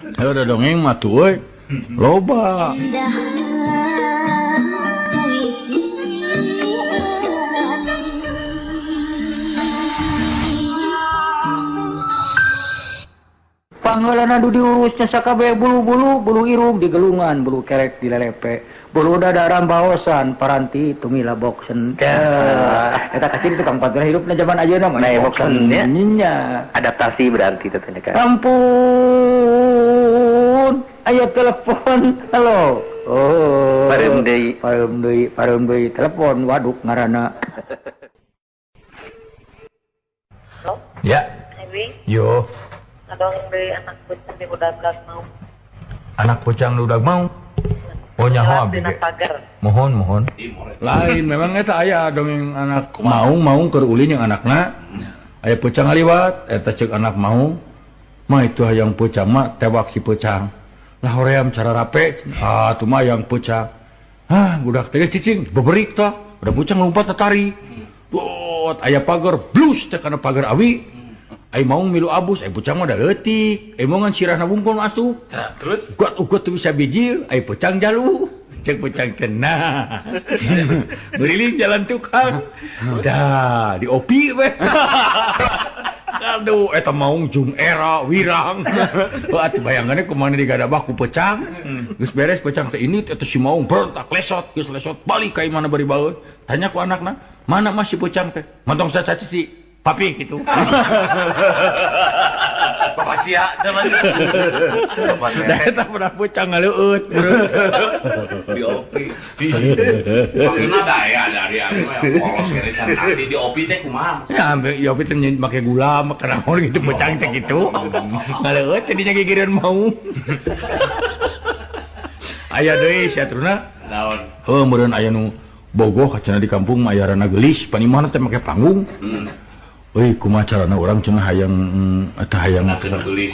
Ayo da dongeng mah tuh euy. Loba. Pangheulana du diurusnya sakabeh bulu-bulu, bulu irung digelungan, bulu kerek dilelepe, bulu dada rambaosan, paranti tumila boksen. Eta kaciri tukang pantura hidupna zaman ayeuna mah. Nah, boksen nya. Nya. Adaptasi berarti teteh kan. Ampun, aya telepon. Halo. Oh. Pareum deui. Pareum deui, pareum deui telepon waduk ngaranna. Halo. Ya. Ewi. Yo. Adong deui anak pucang di udag mau. Anak pucang di udag mau. Oh nyaho abdi ge. Mohon mohon. Lain memang eta aya dongeng anak maung maung keur ulin jeung anakna. Aya pucang ngaliwat eta ceuk anak maung. Mah itu hayang pucang mah tewak si pucang. Lah hoream cara rape. Ah tuh mah hayang pucang. Hah budak teh cicing beberik tah. Udah pucang lompat tari. Dot aya pagar blus teh kana pagar awi. Ai maung milu abus, ai pucang mah da leutik. Ai maung ngan sirahna wungkul asup. Tah, terus kuat ugut teu bisa bijil, ai pucang jalu. Cek pucang kena. Ngeliling jalan tukang. Dah, diopi we. Aduh, eta maung jung era wirang. Wah, atuh bayangannya kumaha digadabah ku pecang. Geus beres pecang teh ini eta si maung berontak lesot, geus lesot balik ka imahna bari baeun. Tanya ku anakna, mana mah si pecang teh? Mantong sacaci si papi gitu. Bapak sia teman. Eta pernah pecang ngaleueut. Di opi. Maksudna daya dari anu yang polos kere can tadi di opi teh kumaha? Ya ambil di opi teh make gula, make naon gitu pecang teh gitu. Ngaleueut jadinya gigireun mau. Aya deui satruna. Naon? Heuh meureun aya nu bogoh cenah di kampung mah aya rana geulis, panimahna teh make panggung. Euy kumaha carana urang cenah hayang eta hayang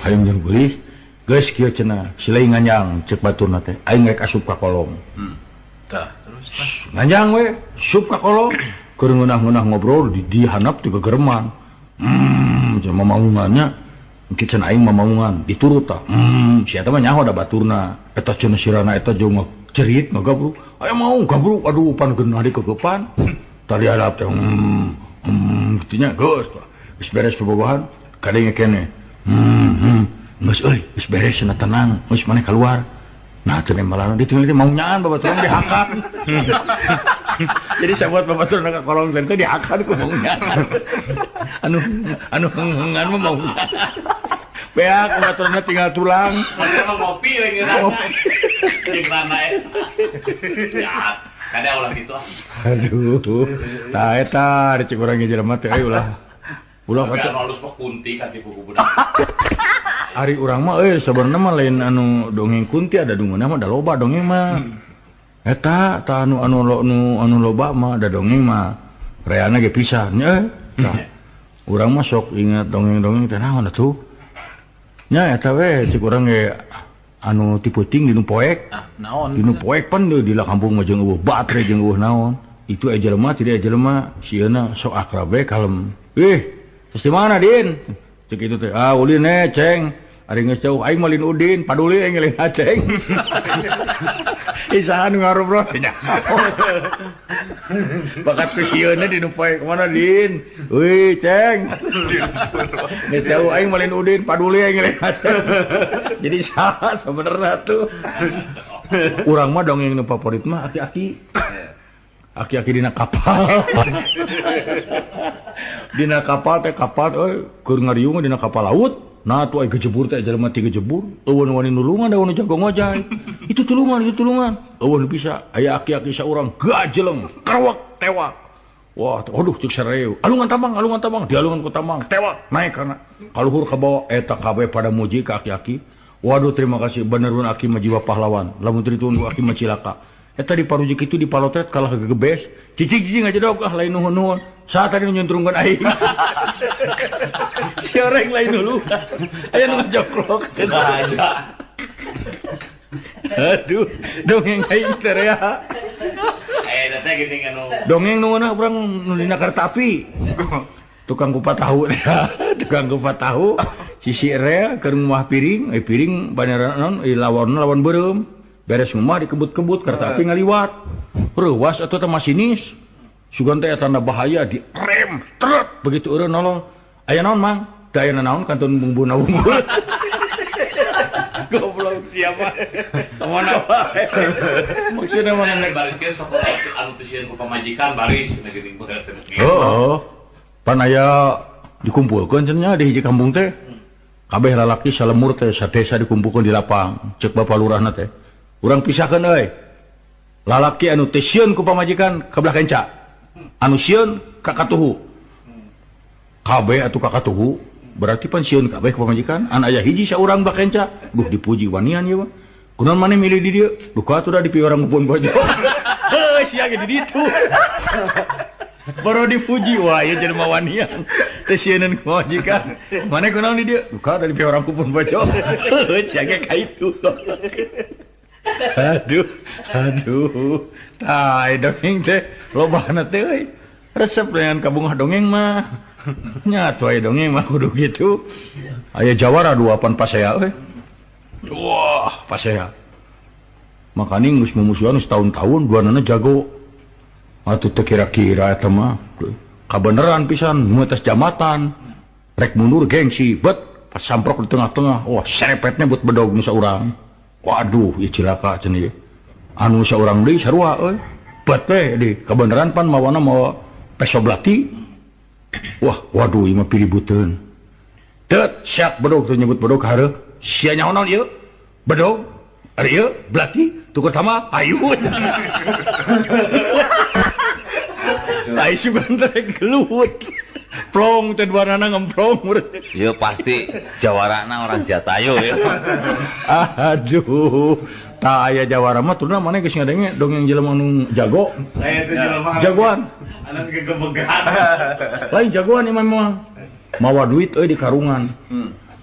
hayang jeung geulis. Geus kieu cenah silai nganjang ceuk baturna teh aing rek asup ka kolong. Tah terus tah. Nganjang we asup ka kolong keur ngeunah-ngeunah ngobrol di handap teh gegereman. Cenah mamaungannya engke cenah aing mamaungan diturut tah. Si eta mah nyaho da baturna. Eta cenah sirana eta jeung cerit ngagabruk. Aya mau gabruk aduh pan geunah dikegepan. Tadi hadap teh gitunya geus geus beres bobogohan kadenge keneh. Geus euy geus beres cenah tenang geus maneh keluar. Nah cenah malana ditinggal teh mau nyaan babaturan dihakan. Jadi sabuat babaturan ka kolong teh dihakan ku mau nyaan. Anu anu henghengan mah mau nyaan. Beak babaturanna tinggal tulang. Mah ngopi we ngeunah. Jeung rana eta. Jahat. Kada ulah gitu ah. Aduh. Tah eta cek urang ge jelema teh euy ulah. Ulah kata halus mah kunti ka tipu ku budak. Ari urang mah euy sabenerna mah lain anu dongeng kunti ada dungeuna mah da loba dongeng mah. Eta tah anu anu anu anu loba mah da dongeng mah reana ge pisan nya. Tah. Urang mah sok ingat dongeng-dongeng teh naon atuh. Nya eta we cek urang ge anu ti peuting dinu poek. Ah, naon? Dinu poek pan deui di kampung mah jeung eueuh batre jeung eueuh naon. Itu aya jelema tidak aya jelema sieuna sok akrab we kalem. Ih, terus di mana Din? Cek itu teh, ah ulin eh ceng. Ari geus jauh aing mah lin Udin, paduli aing lin Aceng. Isahan nu ngarobrol teh nya. Bakat ku sieuna dinu poek mana Din? Euy, ceng. Geus jauh aing mah lin Udin, paduli aing lin Aceng. Jadi saha sebenarnya tuh. Urang mah dongeng nu favorit mah aki-aki. Aki-aki dina kapal. Dina kapal teh kapal euy keur ngariung dina kapal laut. Nah tuh ai gejebur teh jelema ti gejebur, eueun wani nulungan da nu jago ngojay. Itu tulungan. Eueun bisa aya aki-aki saurang gajeleng, kerewek tewak. Wah, aduh cek sareu. Alungan tambang, dialungan ku tambang, tewak naik kana. Kaluhur ka bawah eta kabeh pada muji ka aki-aki. Waduh terima kasih bener aki mah jiwa pahlawan. Lamun teu ditunggu aki mah cilaka. Eta di parujik itu di palotret kalah gegebes. Cicing-cicing aja dok ah lain nuhun-nuhun. Saat tadi nyuntrungkeun aing. Si orang lain dulu. Aya nu ngajoklok. Aja. Aduh, dongeng aing teh rea. Eh, teh geuning anu. Dongeng nu ngeunah urang nu dina kereta api. Tukang kupat tahu teh. Tukang kupat tahu Sisi rel keur ngumah piring, piring baneran naon lawan lawan beureum. Beres ngumah dikebut-kebut kereta api ngaliwat. Reuwas atuh teh masinis. Sugan teh tanda bahaya di rem truk begitu eureun nolong. Aya naon Mang? Teu aya naon kantun bumbuna unggul. Goblok siapa? Mana wae. Maksudna mana nek baris ge sok anu teu sieun ku pamajikan baris geuning bener. Heeh. Pan aya dikumpulkeun cenah di hiji kampung teh. Kabeh lalaki salemur teh sadesa dikumpulkeun di lapang. Ceuk bapa lurahna teh. Urang pisahkeun euy. Lalaki anu teu sieun ku pamajikan ka belah kenca. Anu sieun ka katuhu. Kabeh atuh ka katuhu berarti pan sieun kabeh ku pamajikan. An aya hiji saurang belah kenca. Duh dipuji wanian ieu mah. Kunaon maneh milih di dieu? Duh ka atuh da dipiwarang ngumpulkeun baju. Heuh sia ge di ditu. Baru dipuji wah ieu jelema wanian teu sieuneun ku pamajikan. Maneh kunaon di dieu? Duh ka da dipiwarang ngumpulkeun baju. Heuh sia ge ka itu. Aduh, aduh. Tah dongeng teh lobana teh euy. Resep dengan kabungah dongeng mah. Nya atuh aya dongeng mah kudu kitu. Aya jawara dua pan pasea euy. Wah, pasea. Makaning geus mumusuhan geus tahun-tahun duanana jago. Atuh teu kira-kira eta mah. Kabeneran pisan nu atas jamatan. Rek mundur gengsi, bet pas samprok di tengah-tengah. Wah, serepetnya buat bedog nu saurang. Waduh, ieu cilaka cenah ieu. Anu saurang deui sarua euy. Bet teh di kabeneran pan mawana mawa peso belati. Wah, waduh ieu mah piributeun. Teut siap bedog teh nyebut bedog ka hareup. Sia nyaho naon ieu? Bedog, ari ieu belati, tukur sama ayu. Ai sugan teh gelut. Plong teh duanana ngemplong. Ieu pasti jawarana orang Jatayu ya. Aduh, tah aya jawara mah turna maneh geus ngadenge dongeng jelema nu jago. Saya itu jelema jagoan. Anas gegebegan. Lain jagoan ieu mah. Mawa duit euy di karungan.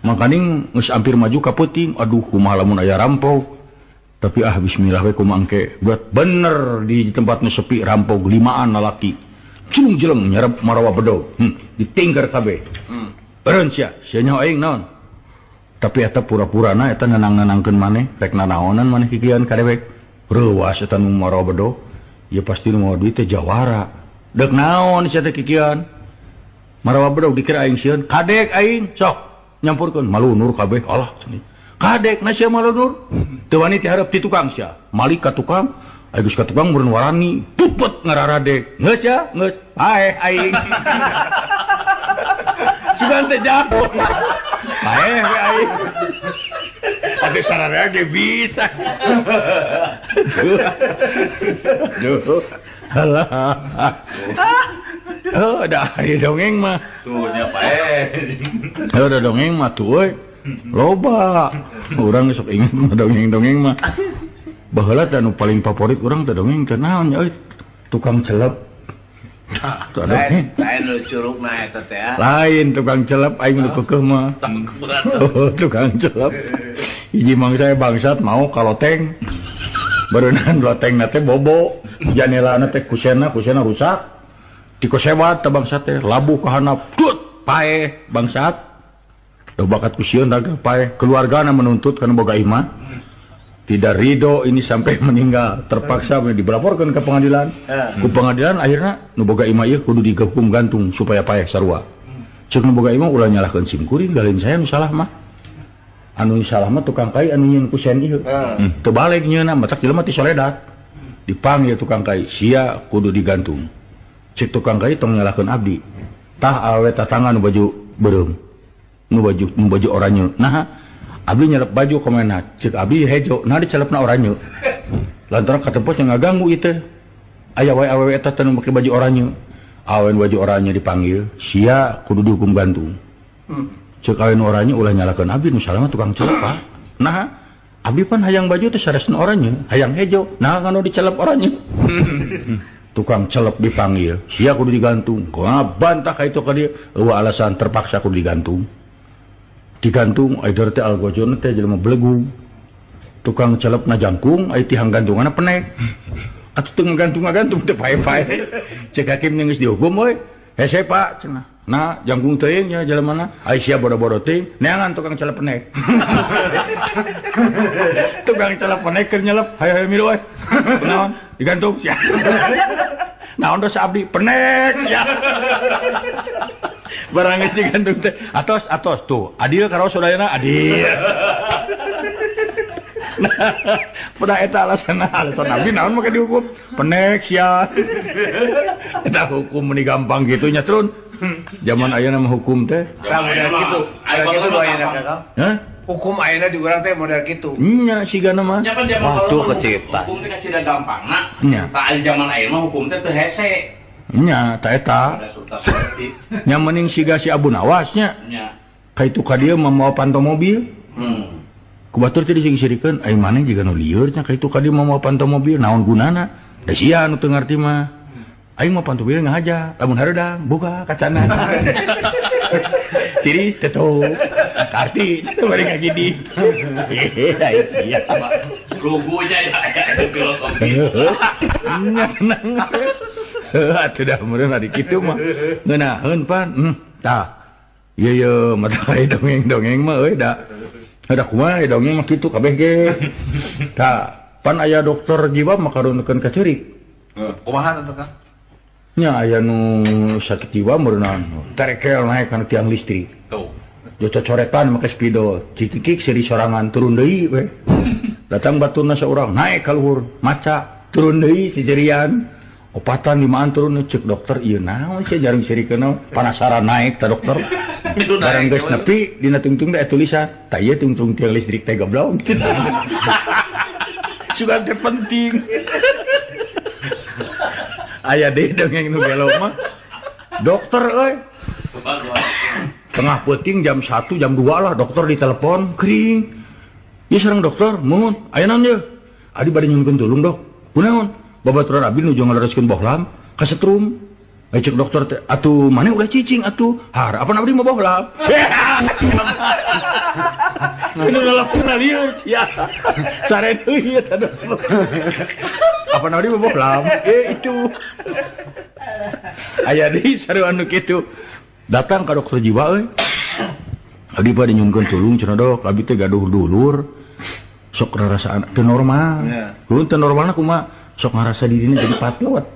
Makaning geus hampir maju ka peuting, aduh kumaha lamun aya rampok. Tapi ah bismillah we kumaha engke. Buat bener di tempatnya sepi rampok limaan lalaki. Cilung jeleng nyerep marawa bedog. Ditinggar kabeh. Eureun sia, sia nyaho aing naon. Tapi eta pura-purana eta nenang-nenangkeun maneh, rek nanaonan maneh kikian ka dewek. Reuwas eta nu marawa bedog. Ieu pasti nu mawa duit teh jawara. Deuk naon sia teh kikian? Marawa bedog dikira aing sieun, kadek aing sok nyampurkeun malunur kabeh. Alah cenah. Kadek na sia malunur. Teu wani ti hareup ti tukang sia. Malik ka tukang. Ai geus ka tukang meureun warani, pupet ngararadek. Geus ya, geus. Paeh aing. Sugan teh jago. Paeh we aing. Atuh sararea ge bisa. Duh. Alah. Oh, da aya dongeng mah. Tuh nya paeh. Oh, da dongeng mah tuh euy. Loba. Urang sok inget mah dongeng-dongeng mah. Baheula teh anu paling favorit urang teh dongeng teh naon nya euy? Tukang celep. Lain lain nu curugna eta teh. Lain tukang celep aing nu keukeuh mah. Oh, tukang celep. Hiji mangsa bangsat mau ka loteng. Bareunan lotengna teh bobo, janelana teh kusena rusak. Dikosewat teh bangsat teh labuh ka handap, tut paeh bangsat. Duh bakat ku sieun raga paeh. Keluargana menuntut kana boga imah. Tidak ridho ini sampai meninggal, terpaksa dilaporkan ke pengadilan. Ku pengadilan akhirnya nu boga imah ieu kudu dihukum gantung supaya paeh sarua. Ceuk nu boga imah ulah nyalahkeun sim kuring, galin saya nu salah mah. Anu salah mah tukang kai anu nyieun kusen ieu. Teu balik nyieunna matak jelema ti soledat. Dipanggil tukang kai, sia kudu digantung. Ceuk tukang kai tong nyalahkeun abdi. Tah awewe tatangga nu baju beureum. Nu baju oranye. Nah, abdi nyelep baju komena, cek abdi hejo, nah dicelepna oranye. Lantaran katempos yang ngaganggu ieu teh. Aya wae awewe eta teh nu make baju oranye. Awewe baju oranye dipanggil, sia kudu dihukum gantung. Cek awewe nu oranye ulah nyalakeun abdi, nu salah mah tukang celep Pak. Nah, abdi pan hayang baju teh saresna oranye, hayang hejo, nah kanu dicelep oranye. Tukang celep dipanggil, sia kudu digantung. Kumaha bantah ka itu ka dieu, eueuh alasan terpaksa kudu digantung. Digantung aider teh algojona teh jelema belegu. Tukang celepna jangkung ai tihang gantunganna penek. Atuh teu ngagantung-ngagantung teh pae-pae. Cek hakim geus dihukum euy. Hese Pak cenah. Nah, jangkung teuing nya jalemana. Ai sia bodo-bodo teuing, neangan tukang celepenek. Tukang celepenek keur nyelep, hayo-hayo milu euy. Naon? Digantung sia. Naon dosa abdi? Penek sia. Barang geus digantung teh. Atos atos tuh, adil karaos sadayana adil. Nah, pada eta alasan abdi naon make dihukum? Penek sia. Eta hukum meni gampang kitu nya trun. Zaman ayeuna mah hukum teh. Tah model kitu. Model kitu ayeuna Kakang. Hah? Hukum ayeuna di urang teh model kitu. Nya sigana mah. Waktu kecipta. Hukum teh kacida gampangna. Nya. Tah aya zaman ayeuna mah hukum teh teu hese. Nya ta eta. Nya mending siga si Abu Nawas nya. Nya. Ka itu ka dieu mamawa panto mobil. Ku batur teh dising-sirikeun ai maneh jiga nu lieur nya ka itu ka dieu mamawa panto mobil naon gunana? Da sia nu teu ngarti mah. Aing mah panto mobil ngahaja, lamun hareudang buka kacana. Tiris tetup. Arti bari ngagidi. Ai sia. Lugunya ya filosofi. Heuh atuh dah meureun ari kitu mah. Ngeunaheun pan. Tah. Ieu ye mata dongeng-dongeng mah euy da. Da kumaha dongeng mah kitu kabeh ge. Tah, pan aya dokter jiwa mah karunukeun ka ceurik. Kumaha teh Kang? Nya aya nu sakit jiwa meureunna terekel naek kana tiang listrik. Tuh. Cocoretan make spidol, cikikik seuri sorangan turun deui we. Datang baturna saurang naek ka luhur, maca turun deui sisirian. Opatan limaan turun cek dokter ieu naon sia jarang sirikeun panasaran naek ta dokter. Barang geus nepi dina tungtung teh tulisan, tah ieu tungtung tiang listrik teh goblok. Sugan teh penting. Aya deui dongeng nu gelo mah. Dokter euy. Tengah peuting jam 1 jam 2 lah dokter ditelepon kering. Ieu sareng dokter, muhun aya naon ieu? Adi bade nyuhunkeun tulung dok. Kunaon? Babaturan abdi nuju ngalereskeun bohlam kasetrum. Ai cek dokter teh atuh maneh ulah cicing atuh. Har apan abdi mah bohlam. Ini lalakuna lieur sia. Sare deui eta dokter. Apan abdi mah bohlam. Itu. Aya deui sarua anu kitu. Datang ka dokter jiwa euy. Abdi bade nyuhunkeun tulung cenah dok, abdi teh gaduh dulur. Sok rarasaan teu normal. Ulun teu normalna kumaha? Sok ngarasa dirinya jadi patlot.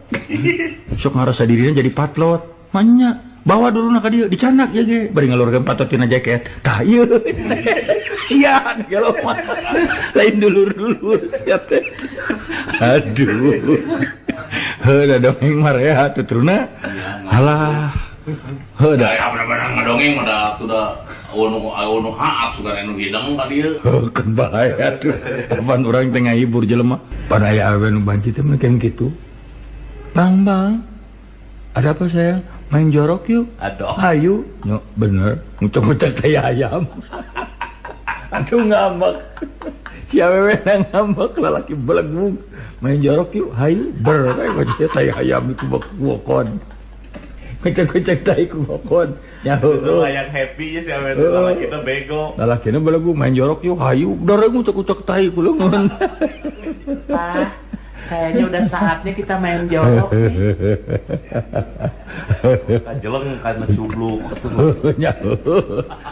Sok ngarasa dirinya jadi patlot. Manya bawa dulu nak ka dieu dicanak ya ge bari ngalurkeun patot tina jaket. Tah ieu. Sia gelo mah. Lain dulur-dulur sia teh. Aduh. Heuh da dongeng mah rehat tuturna. Halah. Heuh da bener-bener ngadongeng mah da sudah anu haap sugan anu hidang ka dieu. Heuh keun bae atuh. Apan urang teh ngahibur jelema. Pan aya awewe nu banci teh mah kitu. Bang, bang. Ada apa sayang? Main jorok yuk. Aduh. Ayo. No, bener. Ngucek-ngucek tai ayam. Aduh ngambek. Si awewe ngambek lalaki belegung. Main jorok yuk. Hayu. Ber. Ngucek tai ayam itu bokon. Ngucek-ngucek tai ku bokon. Nyaho. Yang happy ya si awewe lalaki teh bego. Lalakina belegung main jorok yuk. Hayu. Doreng ngucek-ngucek tai ku leungeun. Pak, kayaknya udah saatnya kita main jorok nih. Kajeleng karena cubluk.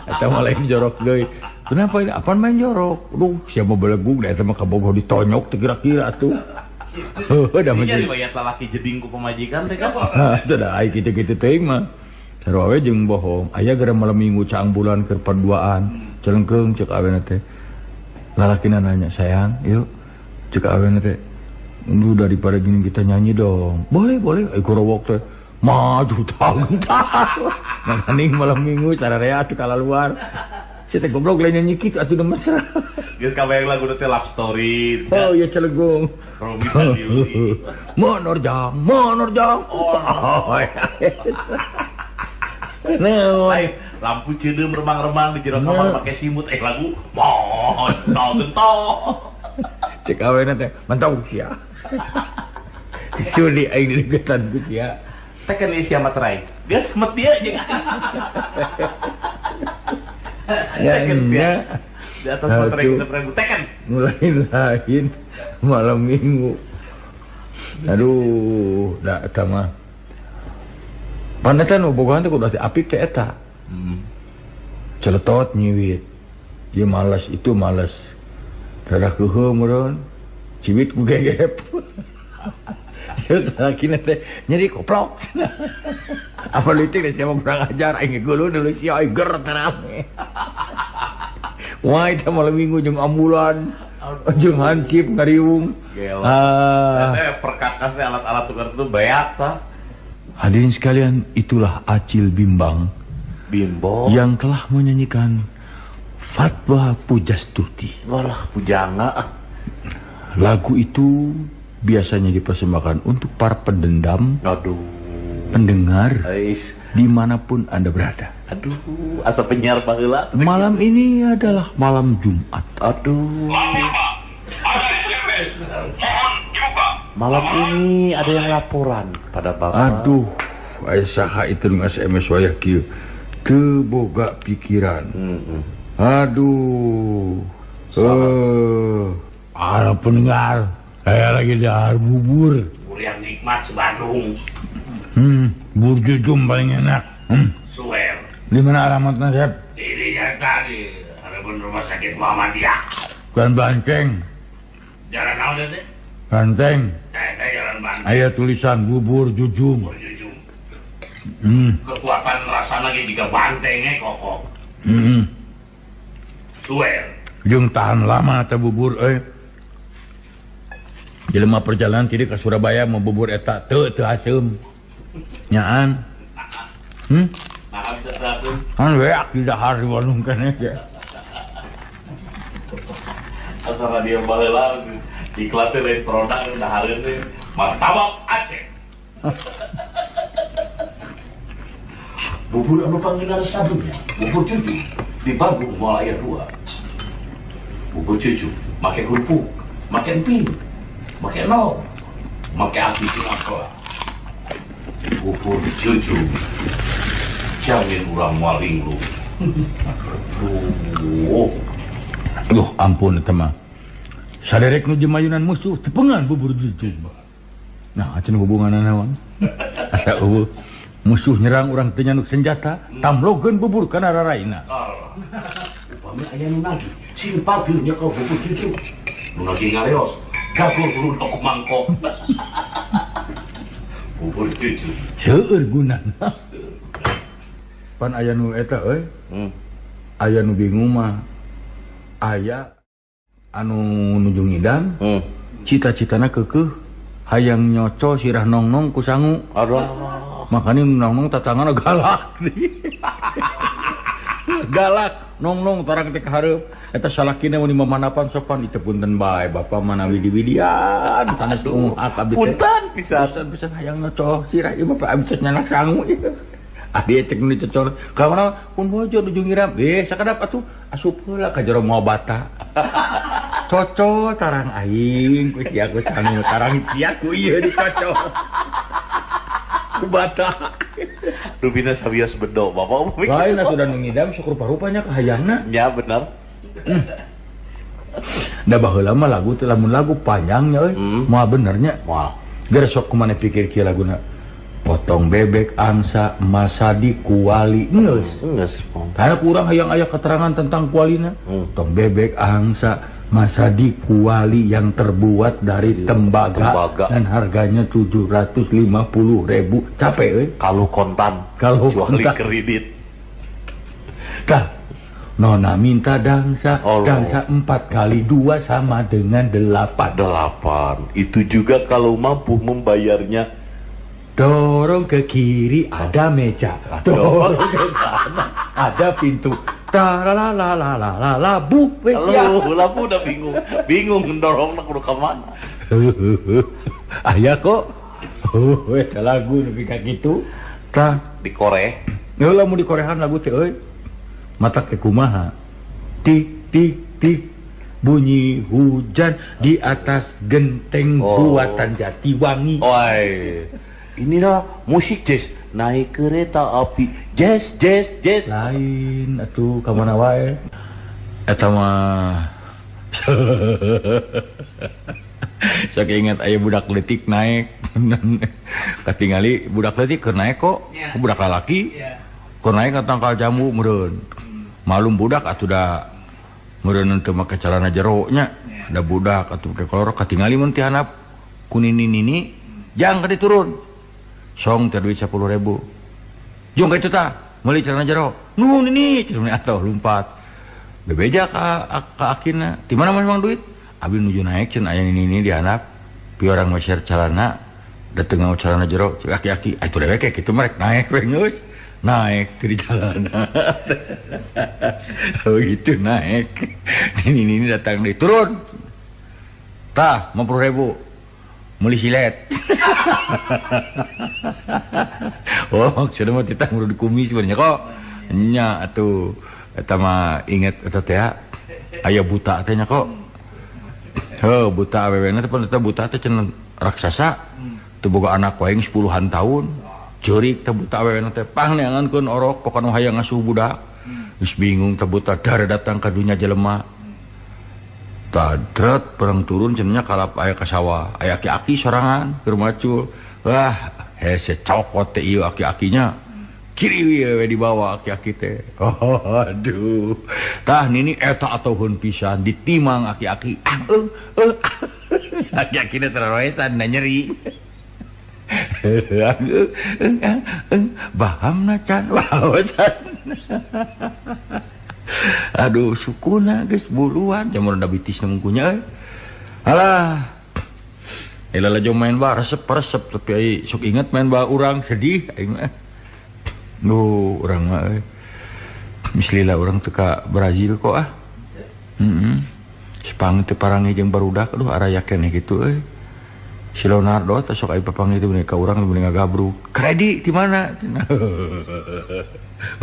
Eta mah lain jorok deui. Kenapa ini? Apaan main jorok? Duh, siapa belegung da eta mah kabogoh ditonyok teu kira-kira atuh. Heuh, da mah. Jadi riwayat lalaki jeding ku pamajikan teh kan. Teu da ai kitu-kitu teuing mah. Sarua we jeung bohong. Aya gara malam minggu caang bulan keur paduaan. Celengkeung ceuk awena teh. Lalakina nanya, "Sayang, yuk." Ceuk awena teh, "Lu daripada gini kita nyanyi dong." Boleh, boleh. Ai korowok teh. Maju tahun tahun. Makaning malam minggu sararea atuh kalaluar. Si teh goblok lain nyanyi kitu atuh mesra. Geus kabayang lagu teh love story. Oh iya celegung. Romi Sadiuli. Menerjang, menerjang. Oh. Nah, lampu ceudeum remang-remang di jero kamar pakai simut lagu montol gentol. Cek awena teh mantau sia. Suli aing dideketan ku sia. Teh kan sia materai. Geus met dia jeung. Ya, ya. Di atas materai kita ribu teken. Lain-lain malam minggu. Aduh, dak eta mah. Pan eta nu bogohan teh kudu apik teh eta. Celetot nyiwit. Ieu malas itu malas. Rada keuheuh meureun. Ciwit ku gegep. Salakina teh nyeri koplok. Apa leutik teh sia kurang ajar aing geuleuh deuleu sia aing ger terame. Wah, itu malam minggu jeung ambulan. Jeung hansip ngariung. Ah, perkakas teh alat-alat tukar itu beak tah. Hadirin sekalian, itulah Acil Bimbang. Bimbo yang telah menyanyikan Fatwa Pujastuti. Walah, pujangga. Lagu itu biasanya dipersembahkan untuk para pendendam. Aduh. Pendengar. Ais. Dimanapun Anda berada. Aduh, asa penyiar baheula. Malam ini adalah malam Jumat. Aduh. Ada SMS. Mohon dibuka. Malam ini ada yang laporan pada Bapak. Aduh, aya saha itu nu SMS wayah kieu. Teu boga pikiran. Aduh. Para pendengar, saya lagi dahar bubur. Bubur yang nikmat se-Bandung. Bubur jujum paling enak. Suwer. Di mana alamatnya, Sep? Di tadi, harapan rumah sakit Muhammadiyah. Bukan Banteng. Jalan naon teh? Banteng. Saya jalan Banteng. Aya tulisan bubur jujum. Bubur jujum. Kekuatan rasa lagi jika bantengnya kokok. Suwer. Jeung tahan lama teh bubur euy. Jelema perjalanan ti ka Surabaya mau bubur eta teu teu haseum. Nyaan. Nah, bisa teratur. Kan weak di dahar di Bandung keneh ge. Asa radio baheula iklan teh lain produk dahareun teh martabak Aceh. Bubur anu panggilan sadunya, bubur cucu di Bandung Moal Aya 2. Bubur cucu make kerupuk, make emping, make no, make api cilangkola. Bubur cucu jamin urang moal linglung. Aduh. Duh, ampun eta mah. Saderek nu jemayunan musuh tepengan bubur cucu. Nah, acan hubunganna naon? Asa eueuh. Musuh nyerang urang teu nyanuk senjata, tamlogeun bubur kana raraina. Upami aya nu nagih, sing pageuh nyekel bubur cucu. Nu nagih ngareos, gagol buru mangkok. Bubur cucu. Seueur gunana. Pan aya nu eta euy. Aya nu bingung mah. Aya anu nuju ngidam. Cita-citana keukeuh hayang nyoco sirah nongnong ku sangu. Aduh. Makanya nongnong tatangana galak. Galak nongnong tarang teh ka hareup. Eta salakina mun mamanapan sopan itu punten bae bapak manawi diwidian sanes hak abdi teh. Punten pisan pisan hayang nyoco sirah ieu mah abdi teh nyanak sangu ieu. Adi cek nu dicocor. Ka mana pun bojo nuju ngiram. Sakadap atuh asup heula ka jero moal bata. Cocol tarang aing ku sia ku sangu tarang sia ku ieu dicocol. Ku bata. Rupina sawios bedo bapak. Lain atuh da nu ngidam sok rupa-rupanya kahayangna. Ya benar. Da baheula mah lagu teh lamun lagu panjangnya euy. Moal benernya. Moal. Geus sok kumaha pikir kieu laguna. Potong bebek angsa masadi kuali geus. Geus. Karena kurang hayang aya keterangan tentang kualina. Potong bebek angsa masadi kuali yang terbuat dari tembaga dan harganya 750.000. Capek euy. Kalau kontan, kalau kontan kredit. Tah, nona minta dangsa, dangsa 4 kali 2 sama dengan 8. 8. Itu juga kalau mampu membayarnya. Dorong ke kiri ada meja, dorong ke kanan ada pintu. Taralalalala bu, ya. Labu udah bingung, bingung mendorong nak ke mana. Ayah kok, eta lagu nepi ka kitu. Tah di Korea. Heula mun di Korean lagu teh euy. Mata ke kumaha? Tik tik tik bunyi hujan di atas genteng buatan Jatiwangi. Oi. Inilah musik jazz, naik kereta api, jazz jazz jazz. Lain atuh ka mana wae. Eta mah sok ingat aya budak leutik naik. Katingali budak leutik keur naek kok, budak lalaki. Keur naek ka tangkal jambu meureun. Malum budak atuh da meureun teu make calana jero nya. Da budak atuh make kolor katingali mun ti handap ku nini-nini jang ka diturun. Song teh duit 10.000. Jung ka itu tah, meuli celana jero. Nuhun nini cenah atuh lumpat. Bebeja ka akina, di mana mas mang duit? Abi nuju naik cenah aya nini-nini di handap. Piorang meser celana, dateng ngau celana jero, cek aki-aki, atuh dewek kayak kitu merek naik we geus. Naik di jalanan. Oh gitu naik. Nini-nini datang deui, turun. Tah, 50.000. Meuli silet. Oh, maksudna mah titah muru dikumis sebenarnya kok. Nya atuh eta mah inget eta teh aya buta teh nya kok. Heuh, buta awewena teh pan eta buta teh cenah raksasa. Teu boga anak wae 10-an tahun. Ceurik teh buta awewena teh pang neangankeun orok pokona hayang ngasuh budak. Geus bingung teh buta dar datang ka dunya jelema. Tadret perang turun cenah kalap aya ka sawah, aya aki-aki sorangan keur macul. Wah, hese cokot teh ieu aki-akinya. Kiri we dibawa aki-aki teh. Oh, aduh. Tah nini eta atoheun pisan ditimang aki-aki. Ah, aki-aki teh tararoesan da nyeri. Bahamna can waosan. Aduh sukuna geus buruan jamur da bitis mungkunya euy. Alah. Ela laju main bah resep-resep tapi ai sok inget main bah urang sedih aing mah. Duh urang mah euy. Mislila urang teu ka Brazil kok ah. Heeh. Sepang teu parangi jeung barudak aduh araya keneh kitu euy. Si Leonardo teh sok ai papanggih teh ka urang meuni ngagabruk. Kredi di mana?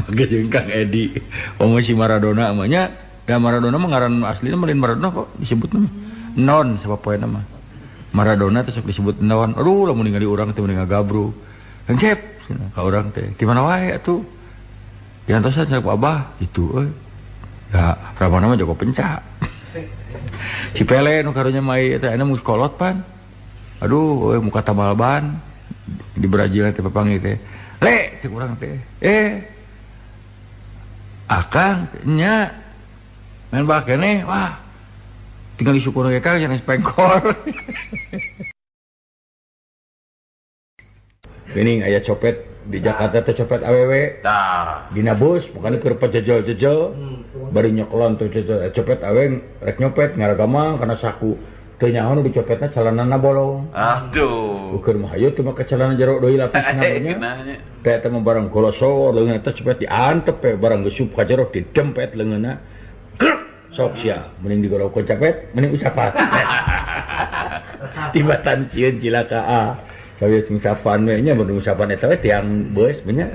Make jeung Kang Edi. Omo si Maradona mah nya, da Maradona mah ngaran aslina mah lain Maradona kok disebutna mah. Non sapopoena mah. Maradona teh sok disebut non. Aduh lamun ningali urang teh meuni ngagabruk. Encep cenah ka urang teh. Di mana wae atuh? Diantosan ku Abah itu euy. Da Ramana mah jago pencak. Si Pele nu karunya mah ieu teh aya mun kolot pan. Aduh, euy muka tambal ban di Brazil teh papanggih teh. Le cek urang teh. Akang nya main bal keneh wah. Tinggal disyukur ge Kang jangan pengkor. Geuning aya copet di Jakarta teh copet awewe. Tah. Dina bus pokona keur pajejel-jejel. Bari nyoklon tuh jejel copet awe rek nyopet ngaragamang kana saku. Teu nyaho nu dicopetna calanana bolong. Aduh. Ukur mah hayu teu make calana jero deui lapisna nya. Teh eta mah barang golosor leungeun eta copet diantep we barang geus sup ka jero didempet leungeunna. Krek sok sia mending digorok capet mending usapan. Tibatan sieun cilaka ah. Sawios ngusapan we nya mun ngusapan eta we tiang beus nya.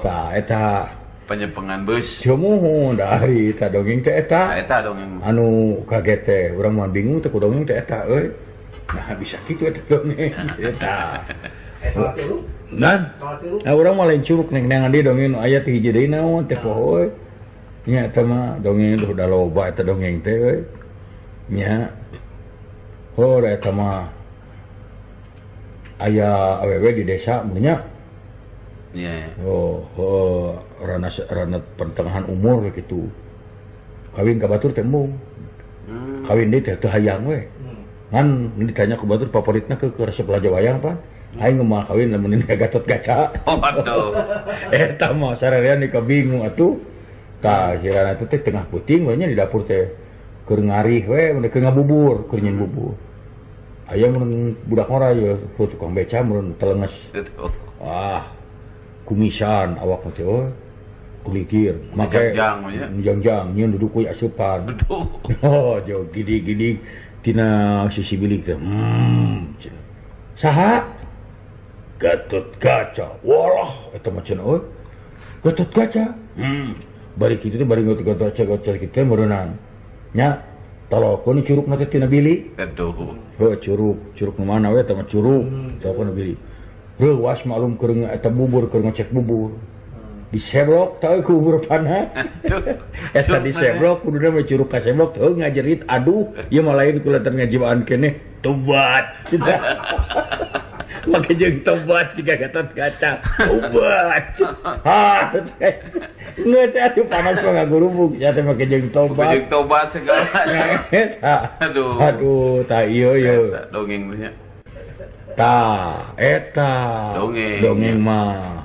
Tah eta penyepengan bus. Cumuhun dari eta dongeng teh eta. Eta dongeng. Anu kaget teh, urang mah bingung teh ku dongeng teh eta euy. Nah bisa kitu eta dongeng eta. Nan. Nah urang mah lain curug neng neangan deui dongeng nu aya teh hiji deui naon teh poho euy. Nya eta mah dongeng teh udah loba eta dongeng teh euy. Nya. Oh eta mah aya awewe di desa mun nya. Yeah. Oh, rana pertengahan umur gitu. Kawin ka batur teh embung. Kawin deui teh teu hayang we. Ngan ditanya ku batur favoritna ke resep raja wayang pan. Aing mah kawin lamun ini Gatot Kaca. Oh, aduh. Eta mah sarerean di kabingung atuh. Tah kirana teh tengah puting we nya di dapur teh keur ngarih we mun keur ngabubur, keur nyeun bubur. Aya mun budak ngora ye tukang beca mun telenges. Wah. Kumisan awak teh oh kulikir make jangjang nyeun duduk we asupan. Oh jauh gidi-gidi tina sisi bilik teh. Saha? Gatot Kaca. Walah eta mah cenah euy. Gatot Kaca. Bari kitu teh bari Gatot Kaca Gatot kitu meureunang. Nya talokeun curugna teh tina bilik. Aduh. Heuh curug, curug nu mana we eta mah curug. Talokeun bilik. Reuwas maklum keur eta bubur keur ngecek bubur. Disebrok teh ku bubur panas. Eta disebrok kuduna mah curug kasebrok teu ngajerit aduh ieu mah lain ku lantaran ngajiwaan keneh tobat. Make jeung tobat jiga Gatot Kaca. Obat. Ha. Geus atuh panas mah ngagurubug sia teh make jeung tobat. Jeung tobat segala. Aduh. Aduh, tah ieu ieu. Dongeng nya. Tah, eta. Dongeng. Dongeng mah.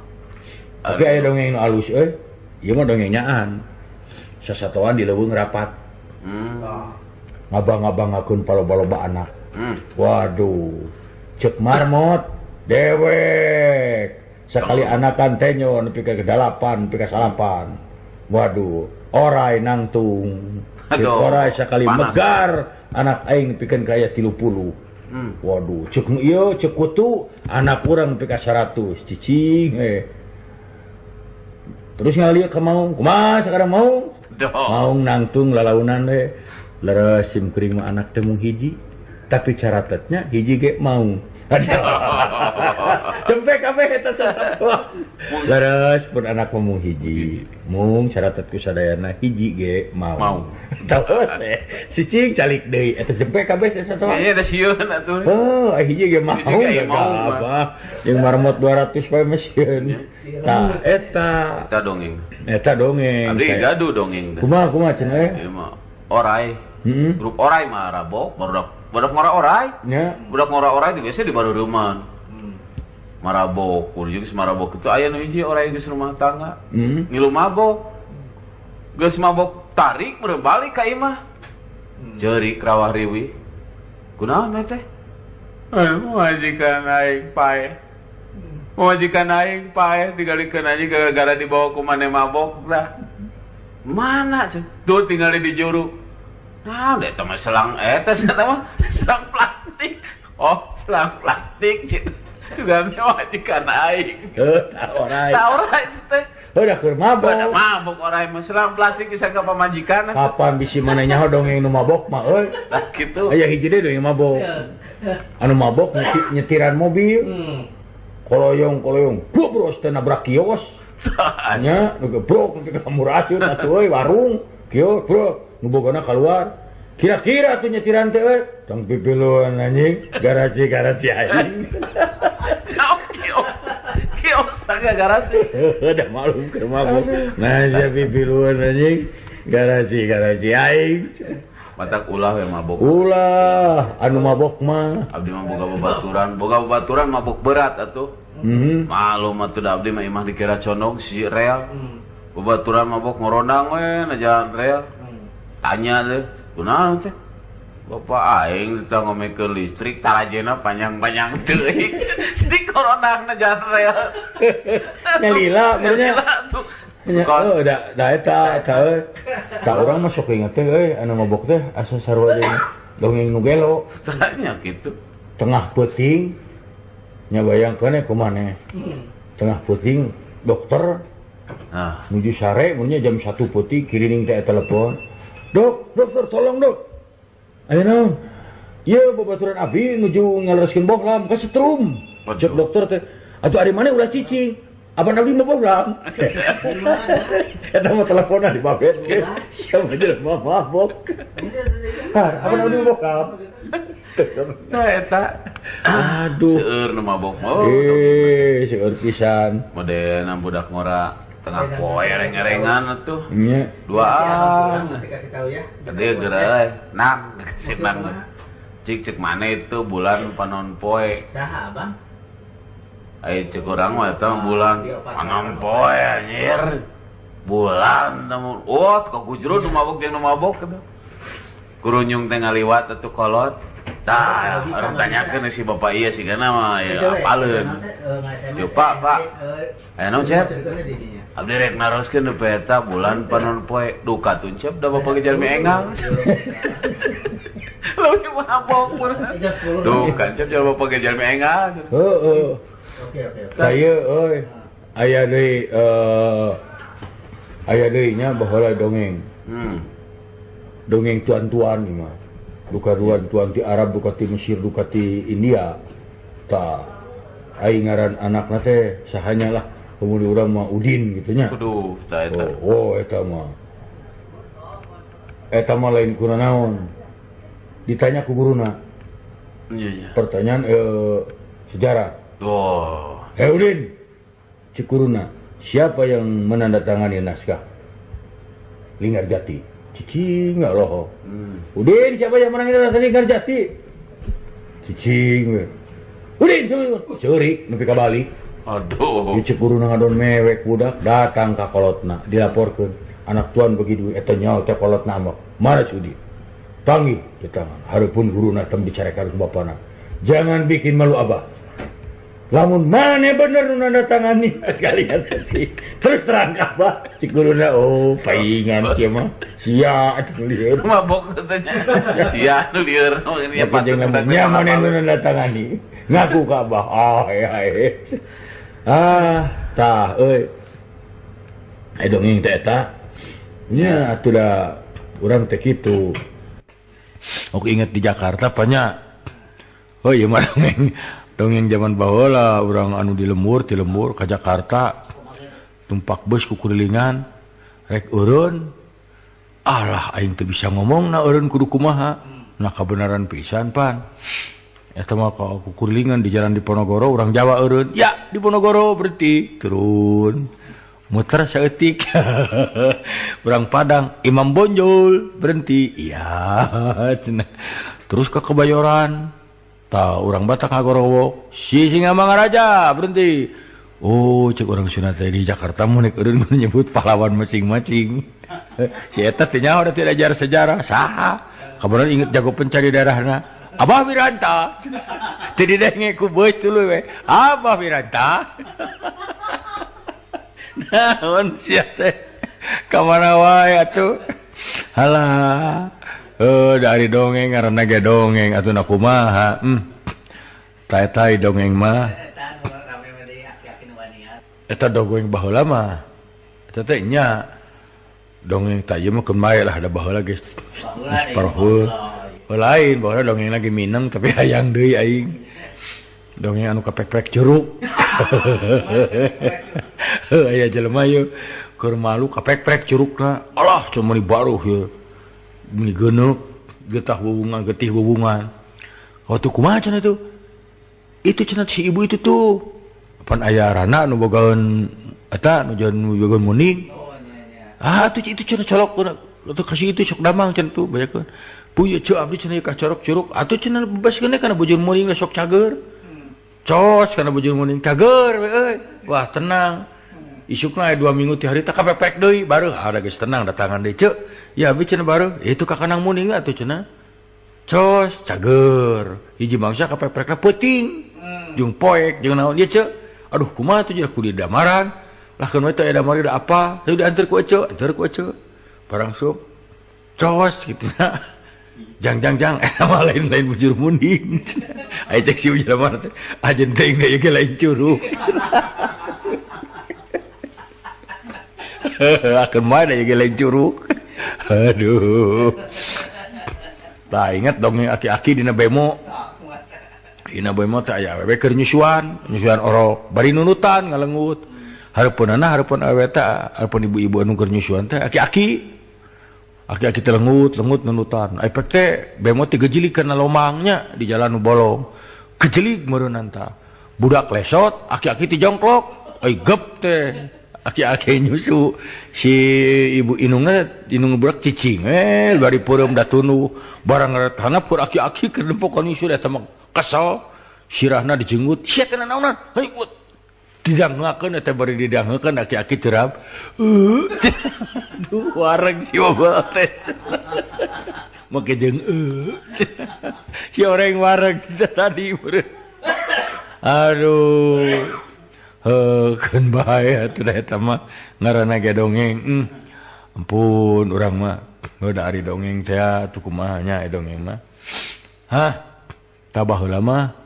Tapi aya dongeng nu alus euy. Ieu mah dongeng nyaan. Sasatoan di leuweung rapat. Ngabang-ngabangakeun paloba-loba anak. Waduh. Cek marmot dewek. Sekali anakan tenyo nepi ka 8, nepi ka 9. Waduh, orai nangtung. Cek orai sakali panas. Megar anak aing nepikeun ka aya 30. Waduh, cek ieu cek kutu anak urang nepi ka 100. Cicing Terus ngalieu ka maung, kumaha sakarang maung? Maung nangtung lalaunan we. Leres sim kuring mah anak teh mung hiji. Tapi caratetnya hiji ge maung. Cempe kabeh eta sasatoan. Leres pun anak mah mung hiji. Mung caratet ku sadayana hiji ge maung. Terus cicing calik deui eta cempe kabeh sasatoan. Kayaknya da sieun atuh. Heuh, hiji ge maung. Apa? Jeung marmot 200 bae mah sieun. Tah eta. Eta dongeng. Eta dongeng. Abdi gaduh dongeng teh. Kumaha kumaha cenah eh? Ieu mah orai. Grup orai mah rabok barudak ngora orai. Nya. Budak ngora orai di biasa di bareureman. Marabok, kudu geus marabok itu aya nu hiji orai geus rumah tangga. Ngilu mabok. Geus mabok tarik meureun balik ka imah. Ceurik rawah riwih. Kunaon teh? Majikan aing paeh. Majikan aing paeh digalikeun aja gara-gara dibawa ku maneh mabok tah. Mana cuy? Duh tinggal di juru. Nah, eta mah selang eta mah selang plastik. Oh, selang plastik gitu. Juga majikan aing. Heuh, tah orai. Tah orai teh. Heuh, da keur mabok. Da mabok orai mah selang plastik bisa ka pamajikan. Kapan bisi maneh nyaho dongeng nu mabok mah euy. Tah kitu. Aya hiji deui dongeng mabok. Anu mabok nyetiran mobil. Koloyong-koloyong, bobros teh nabrak kios. Nya, nu gebrok nepi ka murasieun atuh euy warung. Kios, bro. Nu bogona keluar. Kira-kira tuh nyetiran teh euy. Tong pipiluan anjing, garasi-garasi aing. Kios tangga garasi. Udah malum keur mabok. Nah, sia pipiluan anjing, garasi-garasi aing. Matak ulah we mabok. Ulah, anu mabok mah. Abdi mah boga babaturan mabok berat atuh. Malum atuh da abdi mah imah dikira condong si real. Babaturan mabok ngorondang we na jalan real. Tanya deh, kunaon teh? Bapak aing teh ngomekeun listrik tarajena panjang-panjang teuing. Di koronang na jalan rel. Nyalila meureun. Oh, da eta eta euy. Ka urang mah sok inget teh euy anu mabok teh asa sarua jeung dongeng nu gelo. Tanya kitu. Tengah peuting nya bayangkeun kumaha maneh. Tengah peuting dokter nuju sare mun nya jam 1 peuting kirining teh telepon. Dok, dokter tolong dok. Ayo naon? Ieu babaturan abi nuju ngalereskeun bohlam ka setrum. Cek dokter teh, atuh ari maneh ulah cicing. Abang abdi mah bohlam. Eta mah teleponan di babet. Siapa jelema mabok. Har, abang abdi mah bohlam. Tah eta. Aduh. Seueur nu mabok mah. Seueur pisan. Modelna budak ngora. Tengah poe reng-rengan atuh. Nya. Duaan. Kasih tahu ya. Gede geura nang sinang. Cik cek mana itu bulan panon poe. Saha, Abang? Ai cek urang mah eta bulan panon poe anjir. Bulan temu. Oh, kagujrun nu mabok jeung nu mabok kitu. Kurunyung teh ngaliwat atuh kolot. Tah, urang tanyakeun si bapak ieu sigana mah ya apaleun. Yo Pak, Pak. Aya naon, Cep? Abdi rek naroskeun nu eta bulan panon poe duka tuncep da bapak ge jalmi engal. Leuwih mabok mun. Duka cep jalma bapak ge jalmi engal. Heeh. Oke, oke. Saya euy aya deui aya deui nya baheula dongeng. Dongeng tuan-tuan ieu mah. Duka tuan ti Arab, duka ti Mesir, duka ti India. Tah aing ngaran anakna teh sahanya lah. Kemudian urang mah Udin gitu nya. Aduh, tah eta. Oh, eta mah. Eta mah lain kuna naon. Ditanya ku guruna. Iya, iya. Pertanyaan sejarah. Oh. Hei Udin, cek guruna, siapa yang menandatangani naskah Linggarjati? Cicing Allah. Udin, siapa yang menandatangani Linggarjati? Cicing we. Udin, ceurik nepi ka Bali. Aduh. Cek guruna ngadon mewek budak datang ka kolotna dilaporkeun. Anak tuan begitu eta nyaho teh kolotna ambek. Mana si Udin? Panggil di tangan. Hareupeun guruna tem dicarekan ku bapana. Jangan bikin malu abah. Lamun mana bener nu nandatangani sekalian tadi. Terus terang ka abah. Cek guruna oh paingan kieu mah. Sia atuh lieur. Mabok katanya. Sia nu lieur. Ya jeung lamun mana nu nandatangani. Ngaku ka abah. Ah ya. Ah tah euy. Ai dongeng teh eta. Nya atuh da urang teh kitu. Oke inget di Jakarta banyak. Oh iya mah dongeng zaman baheula urang anu di lembur, ti lembur ka Jakarta. Tumpak bus ku kurilingan rek eureun. Alah aing teu bisa ngomong na eureun kudu kumaha. Nah kabenaran pisan pan. Eta mah ka kukurilingan di jalan Diponegoro urang Jawa eureun. Ya Diponegoro berhenti turun. Muter saeutik. Urang Padang Imam Bonjol berhenti. Iya cenah. Terus ke Kebayoran. Tah urang Batak ngagorowok si Singamangaraja berhenti. Oh cek urang Sunda teh di Jakarta mun rek eureun menyebut pahlawan masing-masing. Si eta teh nyaho da teu diajar sejarah saha. Kabeneran inget jago pencari daerahna. Abah Wiranta. Teu didenge ku beus tuluy we. Abah Wiranta. Naon sia teh ka mana wae atuh. Halah. Dari dongeng ngaranna ge dongeng atuh na kumaha. Tai-tai dongeng mah. Eta dongeng baheula mah. Eta teh nya dongeng tah ieu mah keun bae lah da baheula geus parhul. Lain baheula dongeng lagi mineng tapi hayang deui aing. Dongeng anu kapek-pek curug. Aya jelema ieu keur malu kapek-pek curugna. Alah cuma meuni baruh ieu. Meuni geuneuk getah wuwungan getih wuwungan. Waktu kumaha cenah itu? Itu cenah si ibu itu tuh. Pan aya rana nu bogaeun eta nu bogaeun muning. Ah atuh itu cenah colok atuh kasih itu sok damang cenah tuh bayakeun. Puy ceu abdi cenah ka corok curug atuh cenah bebaskeun kana bujur muning sok cager. Cos kana bujur muning cager we euy. Wah tenang. Isukna aya 2 minggu ti harita kapepek deui bareuh ada geus tenang datangan deui ceu. Ya abdi cenah bareuh itu ka kanang muning atuh cenah. Cos cager. Hiji mangsa kapepekna peuting. Jeung poek jeung naon ieu ceu. Aduh kumaha tuh jeung kudu damaran. Lah keun we teh aya damar da apa? Teu diantar ku eceu, antar ku eceu. Barang sup. Cos kitu na. Jang jang jang eta mah lain-lain bujur muning. Aya cek si jelema teh ajen teuing deui ge lain curug. Akeun mah da ge lain curug. Aduh. Tah inget dongeng aki-aki dina bemo. Dina bemo teh aya awewe keur nyusuan, nyusuan orok, bari nunutan ngalengut. Hareupeunana hareupeun awewe teh, hareupeun ibu-ibu anu keur nyusuan teh aki-aki. Aki-aki teh lengut, lengut nunutan. Ai pek teh bemo teh gejilik kana lomangnya di jalan nu bolong. Gejilik meureunnan tah. Budak lesot, aki-aki teh jongklok. Ai gep teh. Aki-aki nyusu. Si ibu inungna inung budak cicing bari peureum da tunduh. Barang ngaret hanap keur aki-aki keur nempokan nyusu eta mah kesel. Sirahna dijenggut. Sia teh naonan? Heuy didangeukeun eta bari didangeukeun aki-aki terap. Aduh wareg si bapak teh. Make jeung si orang wareg tadi. Aduh. Heuh keun bae atuh da eta mah ngaranna ge dongeng. Ampun urang mah heuh da ari dongeng teh atuh kumaha nya dongeng mah. Hah? Tah baheula mah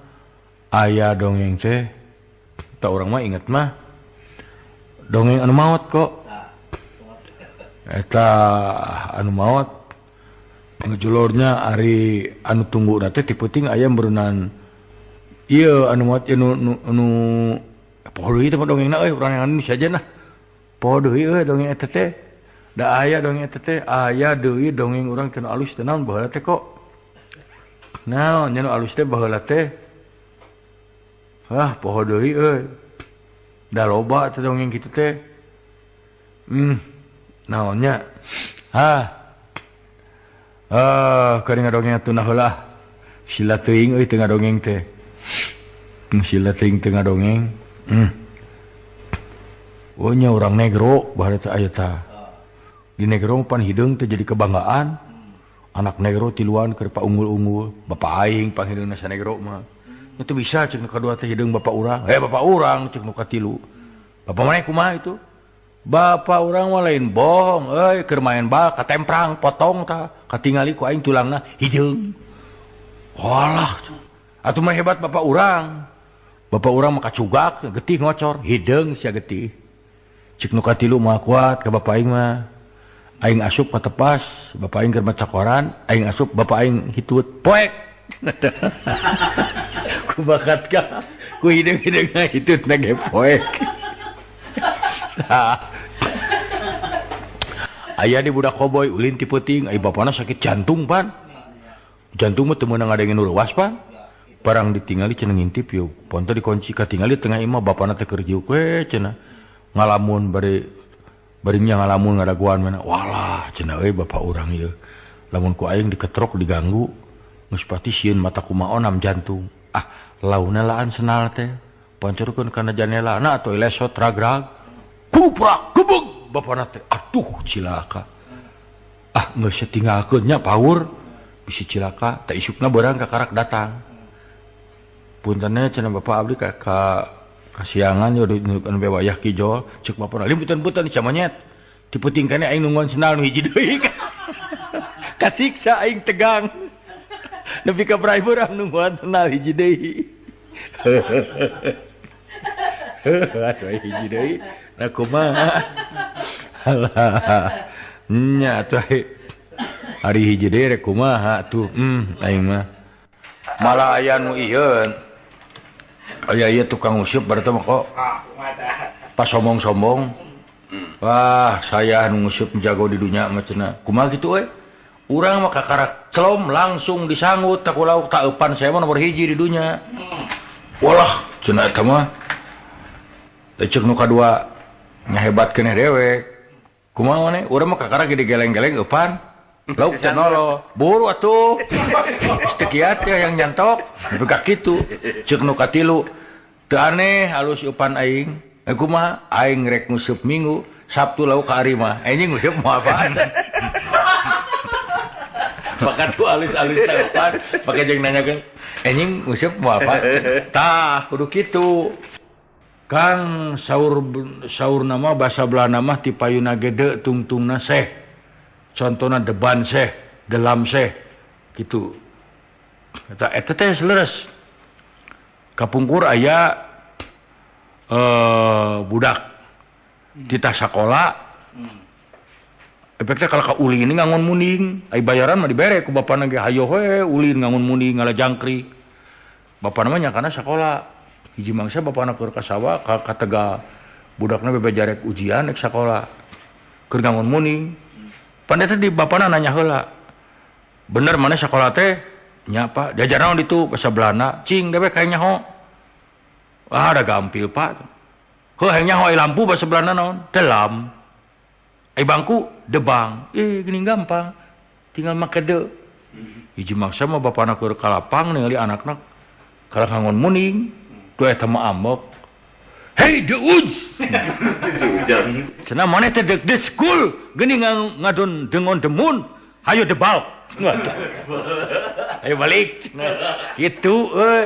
aya dongeng teh tak orang mah inget mah dongeng anu maot kok. Eta anu maot ngejulornya ari anu tunggu teh ti peuting aya meureunnan ieu anu maot ieu nu poho deui teh dongengna euy urang anu saja nah. Poho deui euy dongeng eta teh. Da aya dongeng eta teh aya deui dongeng urang teh nu alus teh naon baheula teh kok. Naon nya nu alus teh baheula teh. Ah, poho deui euy. Da loba teh dongeng kitu teh. Naonnya? Hah. Keur ngadongeng atuh nah heula. Sila teuing euy teu ngadongeng teh. Sila teuing teu ngadongeng. Oh nya urang negro baheula teh aya tah. Di negro pan hideung teh jadi kebanggaan. Anak negro tiluan keur paunggul-unggul. Bapak aing panghideungna sanegro mah. Itu bisa cek nu kadua teh hideung bapak urang. Bapak urang cek nu katilu. Bapak maneh kumaha itu? Bapak urang mah lain bohong euy, keur main bal katemprang potong tah, katingali ku aing tulangna hideung. Walah, atuh mah hebat bapak urang. Bapak urang mah kacugak, getih ngocor, hideung sia getih. Cek nu katilu mah kuat ka bapak aing mah. Aing asup ka tepas, bapak aing keur maca koran, aing asup bapak aing hitut poek. Ku bakat ka, ku hideung-hideungna hitutna ge poek. Aya di budak koboy ulin ti peuting, ai bapana sakit jantung pan. Jantung mah teu meunang ngadengin nu leuwas pan. Barang ditingali cenah ngintip yeuh, ponto dikunci katingali tengah imah bapana teh keur jiuk we cenah. Ngalamun bari barinya ngalamun ngadaguan mana. Walah cenah euy bapak urang ieu. Lamun ku aing diketrok diganggu, geus pati sieun mata kumaha onam jantung. Ah, launa laan senal teh. Pancurkeun kana janela na atuh lesot ragrag. Kuprak gebeg bapana teh. Aduh cilaka. Ah geus tinggalkeun nya paur. Bisi cilaka teh isukna beurang ka karak datang. Puntenna cenah bapak abdi ka kasiangan yo anu wayah kijol cek bapana limputan-putan sia monyet. Ti peuting kene aing nungguan sendal nu hiji deui. Kasiksa aing tegang. Nepi ka brai beurang nungguan sendal hiji deui. Atuh hiji deui. Nah kumaha? Alah. Nya atuh hari hiji deui rek kumaha atuh. Aing mah. Malah aya nu ieu. Aya ieu tukang useup berarti mah kok. Pas sombong-sombong. Wah, saya nu nguseup jago di dunya mah cenah. Kumaha kitu euy? Urang mah kakarak celom langsung disanggut tak lauk tak eupan saya mah nomor hiji di dunya. Walah, cenah eta mah. Cek nu kadua nya hebat keneh dewek. Kumaha maneh? Urang mah kakarak gede geleng-geleng eupan. Lauk teh nolo. Buru atuh. Geus teu kiat ya yang nyantok. Nepi ka kitu. Cek nu katilu teu aneh halus eupan aing. Kumaha? Aing rek nguseup Minggu, Sabtu lauk ka ari mah. Anjing nguseup moal apaan. Maka tuh alus-alus eupan, pake jeung nanyakeun, anjing nguseup moal apa? Tah, kudu kitu. Kang saur nama basa Belanda mah ti payuna gede tungtungna seh. Contona deban seh, delam seh gitu. Eta eta teh leres. Kapungkur aya budak titah sakola. Efeknya kalau ka ulin ini ngangon muning, ai bayaran mah dibere ku bapana ge hayo we ulin ngangon muning ngala jangkrik. Bapana mah nyakana sakola. Hiji mangsa bapana keur ka sawah ka Tegal. Budakna bebe jarek ujian rek sakola. Keur ngangon muning. Pan eta di bapana nanya heula. Bener mana sakola teh? Nya Pak, diajar naon ditu basa Belanda. Cing dewek hayang nyaho. Ah, da gampil Pak. Heuh hayang nyaho ai lampu basa Belanda naon? Delam. Ai bangku debang. Gini gampang. Tinggal make de. Hiji mangsa mah bapana keur ka lapang ningali anakna kalah ngangon muning. Duh eta mah ambek. Hey de uj. Cenah maneh teh dek de school geuning ngadon dengon demun. Hayo debal. Ayo balik. Kitu euy.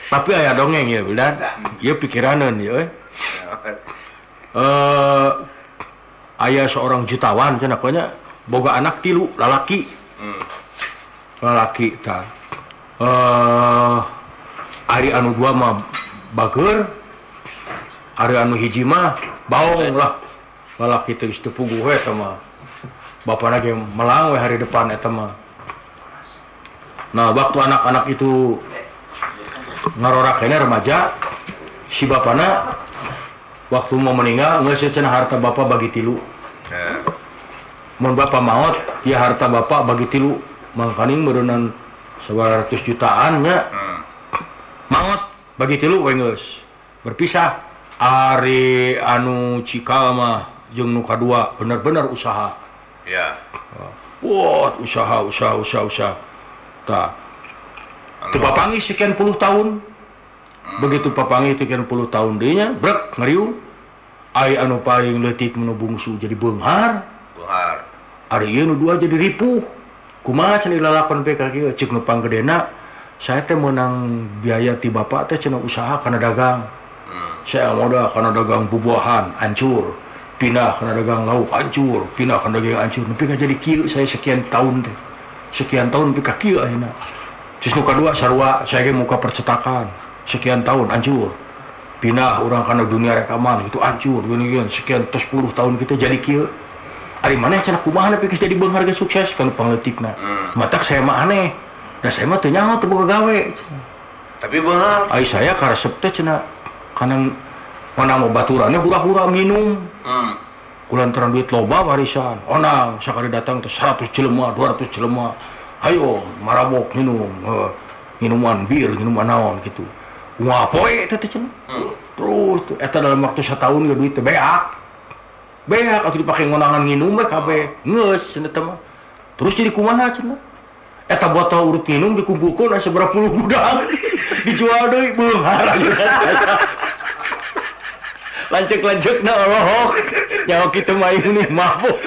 Tapi aya dongeng ya, Wildan. Ieu pikiraneun ieu euy. Aya seorang jutawan cenah nya boga anak tilu lalaki. Lalaki tah. Ari anu dua mah bageur, ari anu hiji mah baong lah. Lalaki teh geus teu puguh we eta mah. Bapana ge melang we hari depan eta mah. Nah, waktu anak-anak itu ngarorak kene remaja, si bapana waktu mau meninggal geus cenah harta bapak bagi tilu. Mun bapak maot, ya harta bapak bagi tilu. Mangkaning meureunnan 100 jutaan nya. Maot bagi tilu we geus. Berpisah. Ari anu cikal mah jeung nu kadua bener-bener usaha. Ya. Wah, usaha. Tah. Teu papanggih sekian puluh tahun. Begitu papanggih sekian puluh tahun deui nya, brek ngariung. Ai anu paling leutik nu bungsu jadi beunghar. Beunghar. Ari ieu nu dua jadi ripuh. Kumaha cenah lalakon PK kieu ceuk nu panggedena, saya teh meunang biaya ti bapak teh cenah usaha kana dagang. Saya modal kana dagang bubuahan hancur. Pindah kana dagang lauk hancur, pindah kana dagang hancur. Nepi ka jadi kieu saya sekian tahun teh. Sekian tahun nepi ka kieu ayeuna. Terus nu kadua sarua saya ge muka percetakan. Sekian tahun hancur. Pindah urang kana dunia rekaman itu hancur gini-gini sekian tos 10 tahun kita jadi kieu. Ari maneh cenah kumaha nepi geus jadi beunghar geus sukses kana pangleutikna. Matak saya mah aneh. Da saya mah teu nyaho teu boga gawe. Tapi beunghar. Ai saya karesep teh cenah kana mana mau baturannya hura-hura minum. Kulantaran duit loba warisan. Onang sakali datang teh 100 jelema, 200 jelema. Ayo marabok minum, minuman bir, minuman naon gitu. Wah poe teh cenah. Terus eta dalam waktu setahun ge duit teh beak. Beak atuh dipake ngonangan nginum we kabeh. Geus cenah teh mah. Terus jadi kumaha cenah? Eta botol urut minum dikumpulkeun aya sabaraha puluh gudang. Dijual deui beunghar. Lanceuk-lanceukna olohok. Nyawa kitu mah ini mabuk.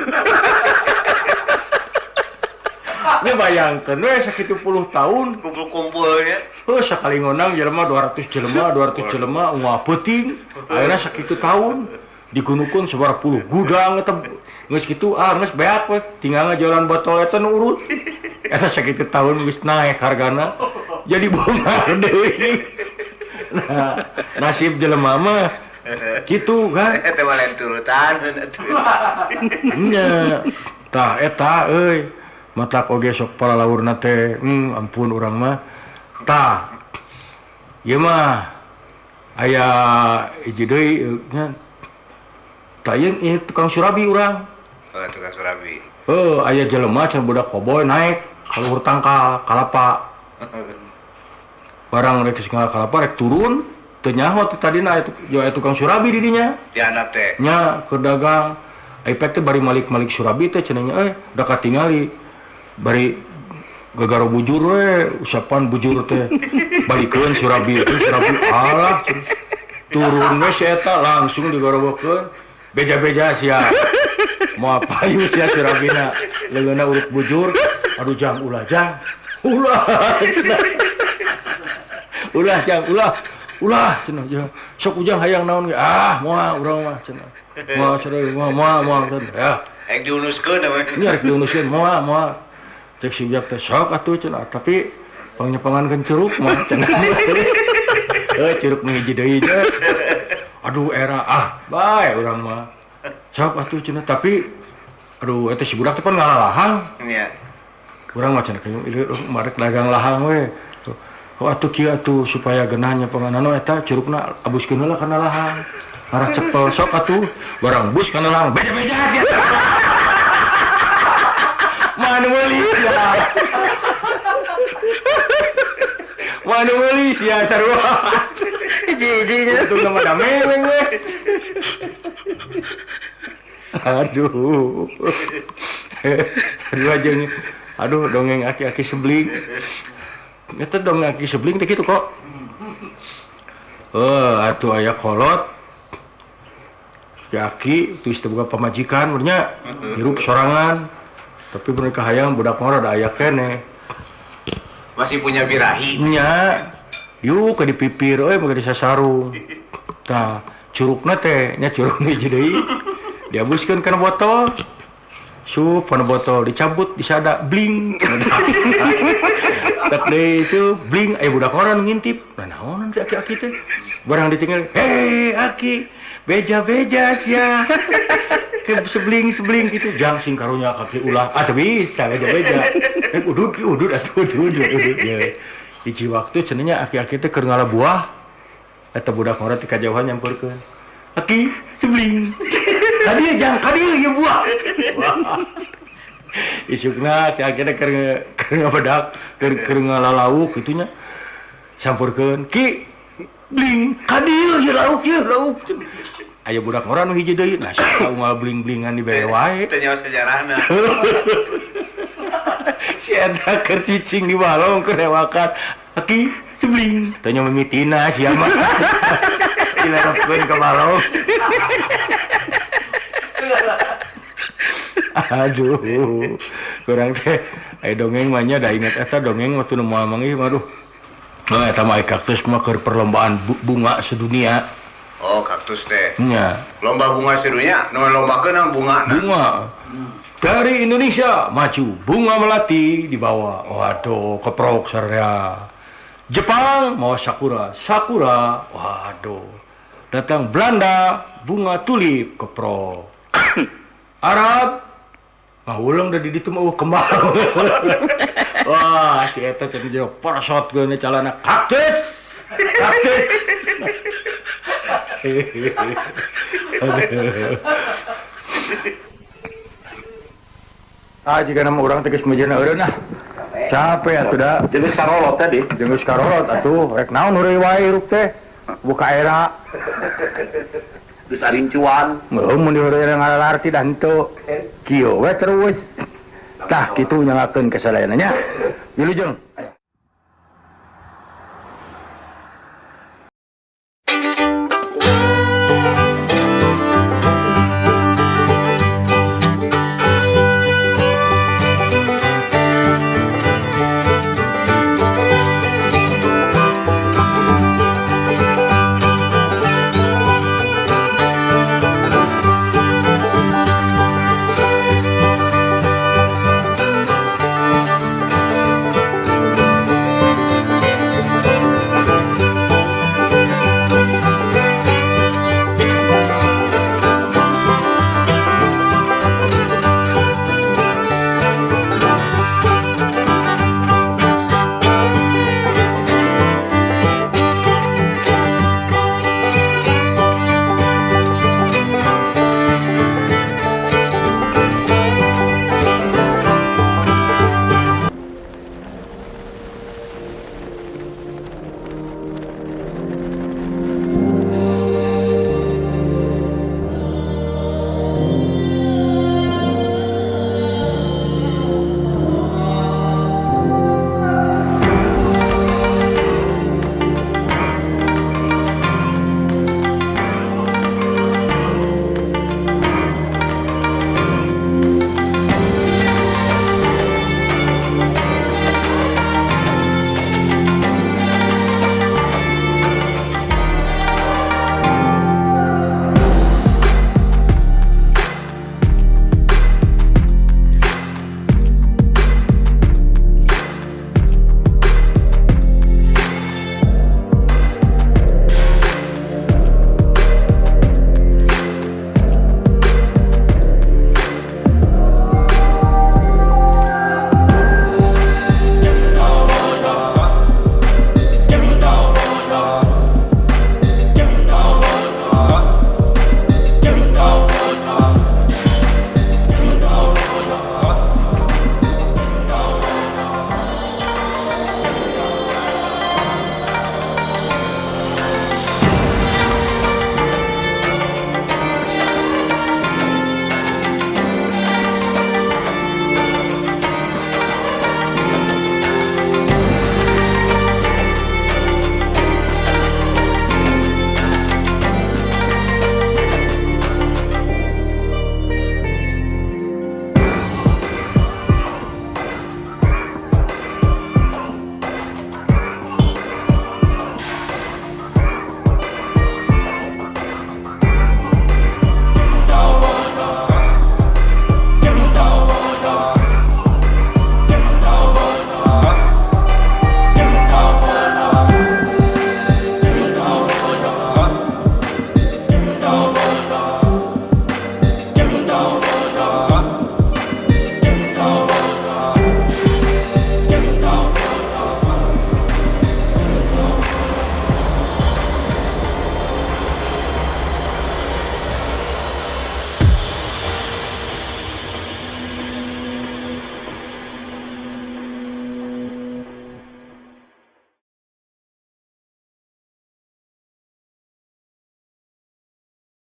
Nya bayangkeun we sakitu puluh tahun kumpul-kumpul nya. Heuh sakali ngonang jelema 200 jelema, 200 jelema ungah peuting. Ayeuna sakitu tahun digunukeun sabaraha puluh gudang eta geus kitu ah geus beak we tinggal ngajualan botol eta nu urut. Eta sakitu tahun geus naek hargana jadi beunghar deui. Nah, nasib jelema mah kitu kan. Eta mah lain turutan atuh. Nya tah eta euy matak oge sok paralaurna teh ampun urang mah. Tah ieu mah aya hiji deui nya. Tah ieu tukang surabi urang. Oh, tukang surabi. Heuh, aya jelema cenah budak koboy naik ka luhur tangkal kalapa. Barang rek geus kalapa rek turun teu nyaho teh tadina aya tukang surabi di dinya. Di handap teh. Nya keur dagang. Ai teh bari malik-malik surabi teh cenah nya euy da katingali bari gagaro bujur we usapan bujur teh balikeun surabi itu surabi alah turun we si eta langsung digorowokeun. Beja-beja sia. Moal payu sia surabina. Leungeunna urut bujur, aduh jang ulah jang. Ulah cenah. Ulah jang ulah. Ulah cenah jang. Sok ujang hayang naon ge? Ah, moal urang mah cenah. Moal sareng moal moal cenah. Ya. Rek diunuskeun we. Nya rek diunuskeun moal moal. Cek si ujang teh sok atuh cenah, tapi pangnyepangankeun curug mah cenah. Heuh curug nu hiji deui nya. Aduh era ah bae urang mah. Sok atuh cenah tapi aduh eta si budak teh pan ngalalahang. Nya. Urang mah cenah ieu marek dagang lahang we. Oh atuh kieu atuh supaya geunah nyepangan eta curugna abuskeun heula kana lahang. Arah cepel sok atuh barang bus kana lahang beja-beja sia. Mana meuli sia. Mana meuli sia sarua. Hiji-hiji itu nama dame geus. Aduh. Aduh aja nih. Aduh dongeng aki-aki sebling. Eta dongeng aki sebling teh kitu kok. Oh, atuh aya kolot. Si aki teu boga pamajikan nya hirup sorangan. Tapi mereka hayang budak ngora da aya keneh. Masih punya birahi. Nya. Yuk ke dipipir euy mah disasarung. Tah, curugna teh nya curug hiji deui. Diabuskeun kana botol. Sup kana botol dicabut disada bling. Tek deui sup bling aya budak ngora nu ngintip. Nah naonan si aki-aki teh? Barang ditinggal, "Hei aki, beja-beja sia." Ke sebling-sebling gitu jang sing karunya kaki ulah. Ah teu bisa beja-beja. Rek udud udud atuh udud udud. Ya. Hiji waktu cenah aki-aki teh keur ngala buah eta budak ngora ti kajauhan nyamperkeun. Aki sebling. Kadieu jang kadieu ieu buah. Isukna teh akhirna keur ngabedak, keur ngalalauk kitu nya. Sampurkeun ki bling ka dieu ieu lauk ieu lauk. Aya budak ngora nu hiji deui. Nah, sia unggal bling-blingan dibere wae. Teu nyaho sejarahna. Si eta keur cicing di balong keur rewakan. Aki sebling. Teu nya mimitina sia mah. Dilarapkeun ka balong. Aduh, kurang teh aya dongeng mah nya da inget eta dongeng waktu nu moal manggih mah aduh. Nah, eta mah kaktus mah keur perlombaan bunga sedunia. Oh, kaktus teh. Nya. Lomba bunga sedunia, nu lombakeun bunga. Bunga. Dari Indonesia maju bunga melati dibawa. Waduh, keprok sararea. Jepang mau sakura, sakura. Waduh. Datang Belanda bunga tulip keprok. Arab ngahuleng da di ditu mah kembang. Wah, si eta cenah jeung porosot geuna calana kaktus. Kaktus. Ah, jika nama urang teh geus meujeuhna eureun ah. Capek atuh da. Jeung geus karolot tadi. Jeung geus karolot atuh, rek naon heureuy wae hirup teh. Buka era. Geus arincuan. Heuh mun diheureuyna ngalalarti da henteu. Kieu we terus. Tah kitu nyangakeun kasadayana nya. Wilujeng.